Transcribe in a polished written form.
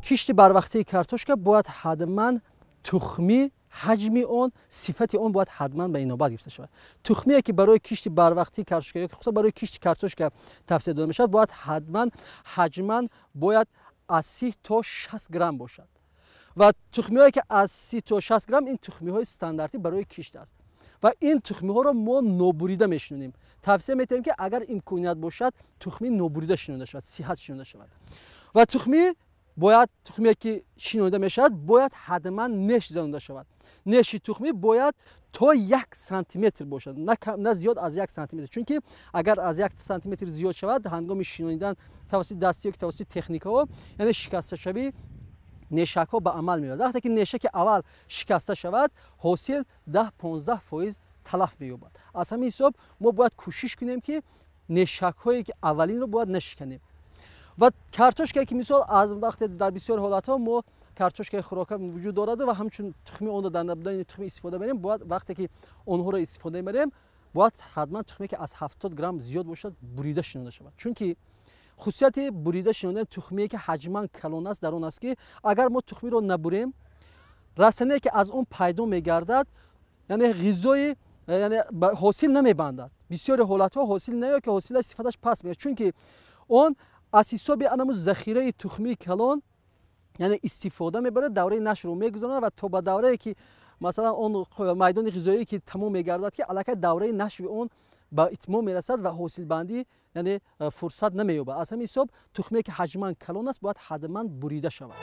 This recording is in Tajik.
Кишти барвақтии картошка бояд ҳатман тухмӣ, ҳаҷми он, сифати он бояд ҳатман ба инобат гирифта шавад. Тухмие ки барои кишти барвақтии картошка ё хусусан барои кишти картошка тавсия дода мешавад, бояд ҳатман ҳаҷман бояд аз 30 то 60 грамм бошад. Ва тухмиҳое ки аз 30 то 60 грамм, ин тухмиҳои стандартӣ барои кишт аст. Ва ин тухмиҳоро мо нобурида мешинонем. Тавсия метаҳем, ки агар имконият бошад, тухмӣ нобурида шинонда шавад, сиҳат шинонда шавад. Ва тухмӣ бояд, тухмие ки шинонида мешавад, бояд ҳатман неш занонда шавад. Неши тухмӣ бояд то 1 сантиметр бошад, на зиёд аз 1 сантиметр, чунки агар аз 1 сантиметр зиёд шавад, ҳангоми шинонидан тавассути дастӣ ё тавассути техникаҳо, яъне шикасташавии нешакҳо ба амал меояд. Вақте ки нешаки аввал шикаста шавад, ҳосил 10-15% талаф меёбад. Аз ҳамин ҳисоб мо бояд кӯшиш кунем, ки нешакҳое ки аввалинро бояд нашиканем. Ва картошкае ки мисол аз вақте дар бисёр ҳолатҳо мо картошкаи хӯрока вуҷуд дорад ва ҳамчун тухми онро дар набудани тухмӣ истифода барем, бояд вақте ки онҳоро истифода мебарем, бояд ҳатман тухме ки аз 70 грамм зиёд бошад, бурида шинонда шавад. Чунки хусусияти бурида шинондани тухмие ки ҳаҷман калон аст, дар он аст, ки агар мо тухмиро набурем, растание ки аз он пайдо мегардад, яъне ғизои, яъне ҳосил намебандад. Бисёри ҳолатҳо ҳосил наё ки ҳосилаш сифаташ паст меояд, чунки он аз ҳисоби анаму захираи тухмии калон, яъне истифода мебарад, давраи нашрро мегузаронад ва то ба даврае ки масалан он майдони ғизоие ки тамом мегардад, ки аллакай давраи нашви он ба итмом мерасад ва ҳосилбандӣ, яъне фурсат намеёбад. Аз ҳамин ҳисоб тухмие ки ҳаҷман калон аст, бояд ҳатман бурида шавад.